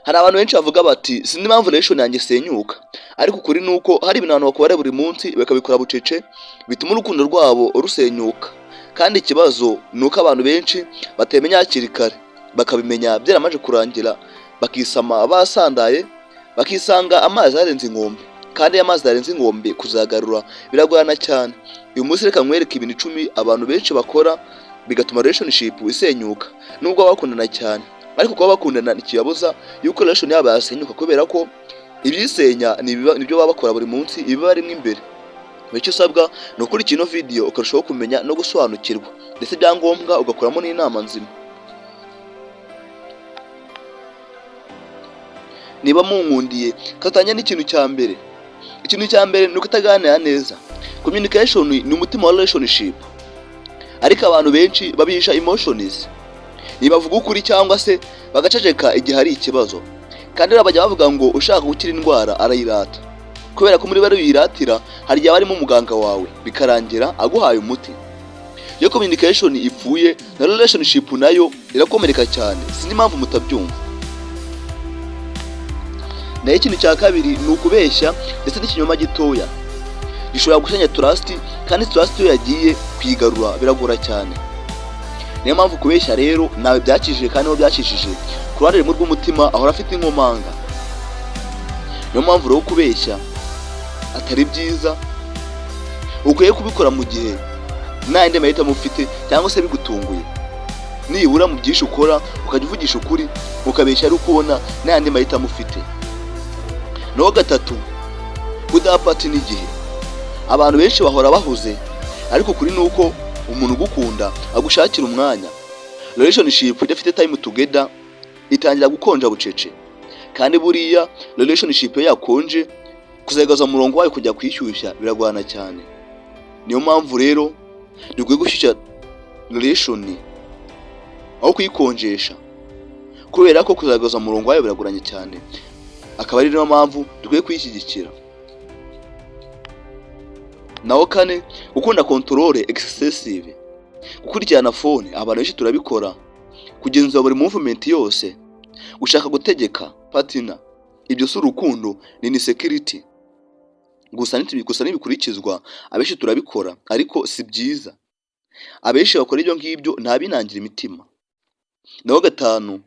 Hari abantu benshi bavuga bati: "Sinzi impamvu relation yanjye isenyuka." Ariko ukuri ni uko hari ibintu abantu bakora buri munsi, bakabikora bucece, bituma urukundo rwabo rusenyuka. Kandi ikibazo ni uko abantu benshi batabimenya hakiri kare, bakabimenya byaramaze kurangira, bakisama basandaye, bakisanga amazi yarenze inkombe. Kandi iyo amazi yarenze inkombe, kuzagarura biragorana cyane. Uyu munsi reka nkwereke ibintu 10 abantu benshi bakora bigatuma relationship isenyuka, nubwo baba bakundana cyane. Ariko kuba bakundana ntikibabuza yuko relation yabo yasenyuka, kubera ko ibiyisenya nibyo baba bakora buri munsi, ibiba barimo imbere. Icyo usabwa ni ukurikira ino video, ukarushaho kumenya no gusobanukirwa, ndetse ibyangombwa ugakuramo n'inama nzima. Niba munkundiye, katangira n'ikintu cya mbere. Ikintu cya mbere ni ukutaganira neza. Communication ni umutima wa relationship, ariko abantu benshi babihisha emotions, ntibavuga ukuri cyangwa se bagaceceka igihe hari ikibazo. Kandi rero bajya bavuga ngo ushaka gukira indwara arayirata, kubera ko muri bari uyiratira hari igihe harimo umuganga wawe, bikarangira aguhaye umuti. Iyo communication ipfuye, na relationship nayo irakomereka cyane. Sinzi impamvu mutabyumva. Naho ikintu cya kabiri ni ukubeshya, ndetse n'ikinyoma gitoya gishobora gusenya trust. Kandi trust iyo yagiye, kuyigarura biragora cyane. Niyo mpamvu kubeshya rero ntawe byakijije, kandi niho byakijije ku ruhande rumwe rw'umutima ahora afite inkomanga. Niyo mpamvu rero kubeshya atari byiza. Ukwiye kubikora mu gihe nta yandi mahitamo ufite cyangwa se bigutunguye. Nibura mu byinshi ukora ukajya uvugisha ukuri, ukabeshya ari uko ubona nta yandi mahitamo ufite. Naho gatatu, kudaha partner igihe. Abantu benshi bahora bahuze, ariko ukuri ni uko umuntu ugukunda agushakira umwanya. Relationship idafite time together itangira gukonja bucece. Kandi buriya relationship iyo yakonje, kuzegaza umurongo wayo kujya kwishyushya biragorana cyane. Niyo mpamvu rero dukwiye gushyushya relation aho kuyikonjesha, kubera ko kuzagaza umurongo wayo biragoranye cyane, akaba ari niyo mpamvu dukwiye kuyishyigikira. Naho kane, gukunda control excessive, gukurikirana phone. Abantu benshi turabikora, kugenzura buri movement yose, gushaka gutegeka partner. Ibyo si urukundo, ni insecurity gusa. Gusa ntibikurikizwa. Abenshi turabikora, ariko si byiza. Abenshi bakora ibyo ngibyo ntabinangira imitima. Naho gatanu,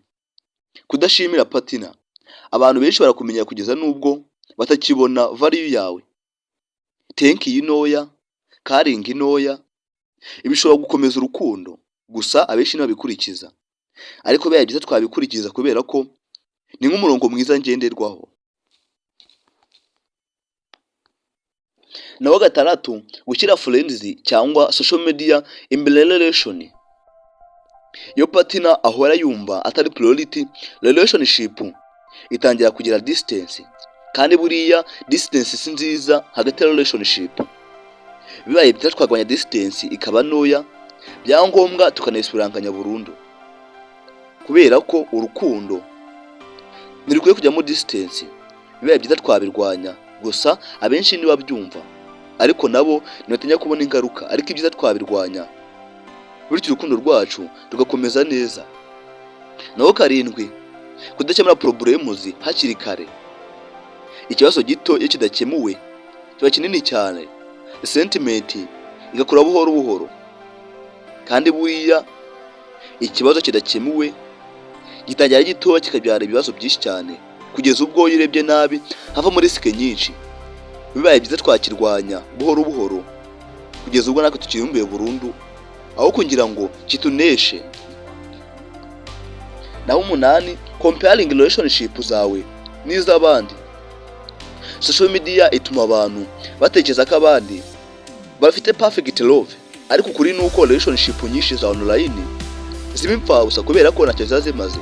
kudashimira partner. Abantu benshi barakumenya kugeza n'ubwo batakibona value yawe. Thank you ntoya, caring ntoya, ibi bishobora gukomeza urukundo. Gusa abenshi ntibabikurikiza, ariko bibaye byiza twabikurikiza, kubera ko ni nk'umurongo mwiza ngenderwaho. Naho gatandatu, gushyira friends cyangwa social media imbere ya relation. Iyo partner ahora yumva atari priority, relationship itangira kugira distance. Kandi buriya distance si nziza hagati ya relationship. Bibaye byiza twagabanya distance ikaba ntoya, byangombwa tukanayisubiranganya burundu, kubera ko urukundo ntirukwiye kujyamo distance. Bibaye byiza twabirwanya. Gusa abenshi ntibabyumva, ariko nabo ntibatinya kubona ingaruka. Ariko ibyiza twabirwanya, bityo urukundo rwacu rugakomeza neza. Naho karindwi, kudakemura problems hakiri kare. Ikibazo gito iyo kidakemuwe kiba kinini cyane, resentment igakura buhoro buhoro. Kandi buriya ikibazo kidakemuwe gitangira ari gitoya, kikabyara ibibazo byinshi cyane, kugeza ubwo iyo urebye nabi havamo risk nyinshi. Bibaye byiza twakirwanya buhoro buhoro kugeza ubwo natwe tukirumbuye burundu, aho kugira ngo kituneshe. Naho umunani, comparing relationship zawe n'iz'abandi. Social media ituma abantu batekereza ko abandi bafite perfect love, ariko ukuri ni uko relationship nyinshi za online ziba impfabusa, kubera ko ntacyo ziba zimaze.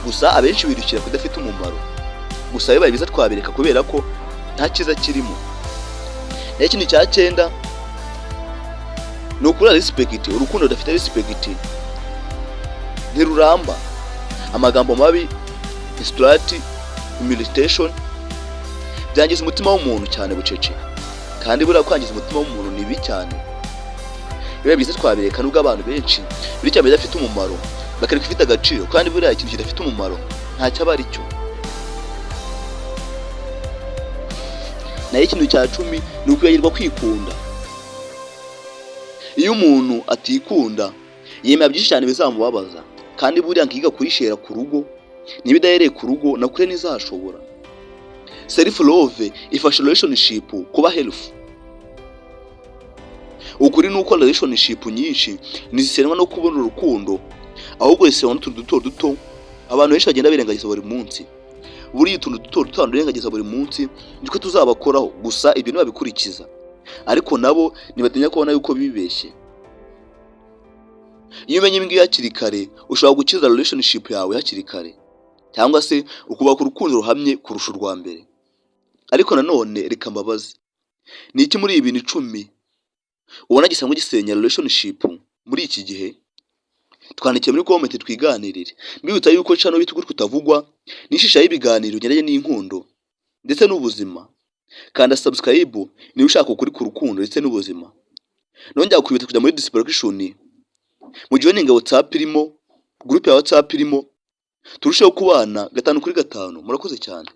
Gusa abenshi birukira kudafite umumaro. Gusa bibaye byiza twabireka, kubera ko nta cyiza kirimo. Naho ikintu cya cyenda ni ukubura respect. Urukundo rudafite respect ntiruramba. Amagambo mabi, insult, humiliation byangiza umutima w'umuntu cyane bucece. Kandi buriya kwangiza umutima w'umuntu ni bibi cyane. Biba byiza twabireka, nubwo abantu benshi bityo bidafite umumaro bakareka ifite agaciro. Kandi buriya ikintu kidafite umumaro ntacyo aba ari cyo. Naho ikintu cya 10 ni ukwibagirwa kwikunda. Iyo umuntu atikunda, yemera byinshi cyane bizamubabaza. Kandi buriya nkiga kurishera ku rugo, niba idahereye ku rugo, na kure ntizashobora. Self love ifasha relationship kuba healthy. Ukuri ni uko relationship nyinshi ntizisenwa no kubona urukundo, ahubwo zisenwa n'utuntu duto duto abantu benshi bagenda birengagiza buri munsi. Buriya utuntu duto duto abantu birengagiza buri munsi nitwo tuzabakoraho. Gusa ibyo ntibabikurikiza, ariko nabo ntibatinya kubona yuko bibeshye. Iyo umenye ibi ngibi hakiri kare, ushobora gukiza relationship yawe hakiri kare, cyangwa se ukubaka urukundo ruhamye kurusha urwa mbere. Ariko nanone reka mbabaze: ni iki muri ibi bintu 10 ubona gisanzwe gisenya relationship muri iki gihe? Twandikiye muri comment twiganirire. Mbibutsa yuko channel bita Ukuri Kutavugwa nishisha y'ibiganiro bigendanye n'inkundo ndetse n'ubuzima. Kanda subscribe niba ushaka ukuri ku rukundo ndetse n'ubuzima. Nongera kwibutsa kujya muri description mu joining WhatsApp irimo, group ya WhatsApp irimo, turusheho kubana gatanu kuri gatanu. Murakoze cyane.